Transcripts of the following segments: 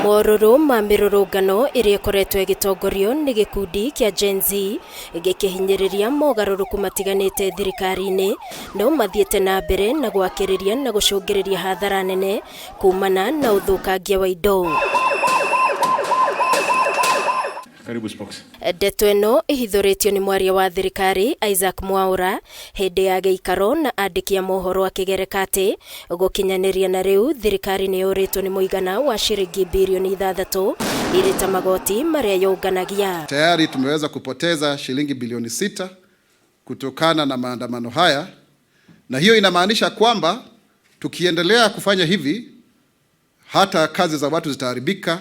Morũrũ ma mĩrũrũngano ĩrĩa ĩkoretwo ĩgĩtongorio nĩ gĩkundi kĩa Gen Z gĩkĩhinyĩrĩria mogarũrũku matiganĩte thirikari-inĩ no mathiĩte na mbere na gwakĩrĩria na gũcũngĩrĩria hathara nene kumana na ũthũkangia wa indo. Karibu Spox. Ndeto ĩno ĩhithũrĩtio nĩ mwaria wa thirikari Isaac Mwaura hĩndĩ ya gĩikaro na andĩki a mohoro akĩgereka atĩ gũkinyanĩria na rĩu thirikari nĩ yũrĩtwo nĩ mũigana wa ciringi birioni 6 irĩ ta magoti marĩa yũnganagia. Tayari tumeweza kupoteza shilingi bilioni 6 kutokana na maandamano haya, na hiyo inamaanisha kwamba tukiendelea kufanya hivi hata kazi za watu zitaharibika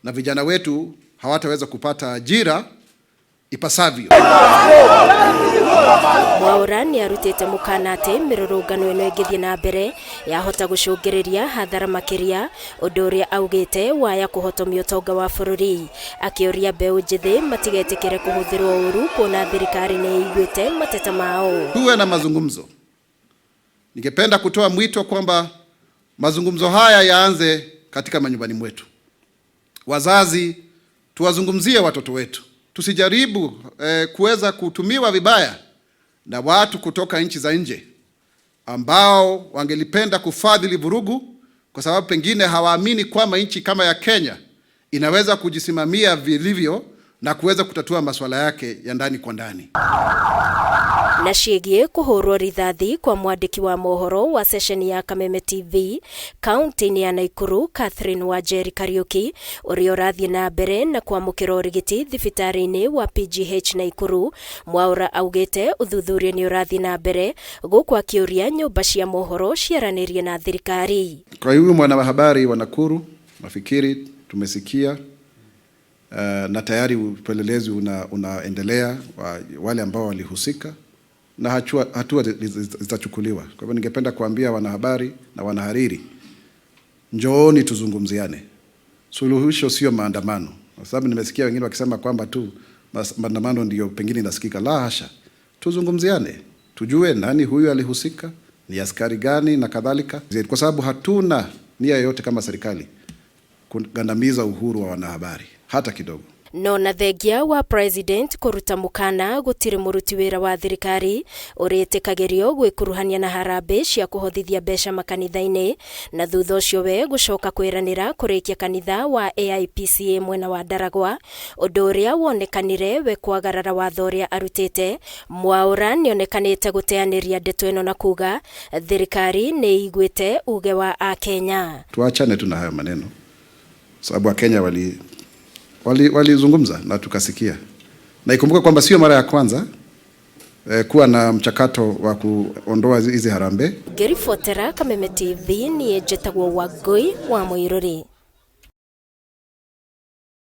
na vijana wetu hawataweza kupata ajira ipasavyo. Mwaura nĩ arutĩte mũkana atĩ mĩrũrũngano ĩno ĩngĩthiĩ na mbere yahota gũcũngĩrĩria hathara makĩria, ũndũ ũrĩa augĩte waya kũhotomia ũtonga wa bũrũri, akĩũria mbeũ njĩthĩ matigetĩkĩre kũhũthĩrwo ũru kuona thirikari nĩ ĩiguĩte mateta mao. Tuwe na mazungumzo. Ningependa kutoa mwito kwamba mazungumzo haya yaanze katika manyumbani mwetu. Wazazi tuwazungumzie watoto wetu, tusijaribu kuweza kutumiwa vibaya na watu kutoka nchi za nje ambao wangelipenda kufadhili vurugu, kwa sababu pengine hawaamini kwamba nchi kama ya Kenya inaweza kujisimamia vilivyo na kuweza kutatua masuala yake ya ndani kwa ndani. Na ciĩgiĩ kũhũrwo rithathi kwa mwandĩki wa mohoro wa ceceni ya Kameme TV kaunti-inĩ ya Naikuru Catherine Wanjeri Kariuki ũrĩa ũrathiĩ na mbere na kwamũkĩra ũrigiti thibitarĩ-inĩ wa PGH Naikuru. Mwaura augĩte ũthuthuria nĩ ũrathiĩ na mbere gũkũ akĩũria nyũmba cia mohoro ciaranĩrie na thirikari. Kwa hiyo mwana wa habari wa Nakuru, nafikiri tumesikia na tayari upelelezi unaendelea wa wale ambao walihusika na hatua zitachukuliwa. Kwa hivyo ningependa kuambia wanahabari na wanahariri, njooni tuzungumziane. Suluhisho sio maandamano, kwa sababu nimesikia wengine wakisema kwamba tu maandamano ndio pengine inasikika. La hasha, tuzungumziane, tujue nani huyu alihusika, ni askari gani na kadhalika, kwa sababu hatuna nia yoyote kama serikali kugandamiza uhuru wa wanahabari hata kidogo. No na thengia wa president kũruta mũkana gũtirĩ mũruti wĩra wa thirikari ũrĩtĩkagĩrio gwĩkuruhania na harambĩ cia kũhothithia mbeca makanitha-inĩ, na thutha ũcio we gũcoka kwĩranĩra kũrĩkia kanitha wa AIPCA mwena wa Ndaragwa, ũndũ ũrĩa wonekanire we kwagarara watho ũrĩa arutĩte. Mwaura nĩonekanĩte gũteanĩria ndeto ĩno na kuga thirikari nĩ ĩiguĩte uge wa Akenya. Tuachane tu na hayo maneno, sababu Wakenya walizungumza na tukasikia. Na ikumbuke kwamba sio mara ya kwanza kuwa na mchakato wa kuondoa hizi harambee. Ngĩribotera Kameme TV niĩ njĩtagwo Wangũi wa Mũirũri.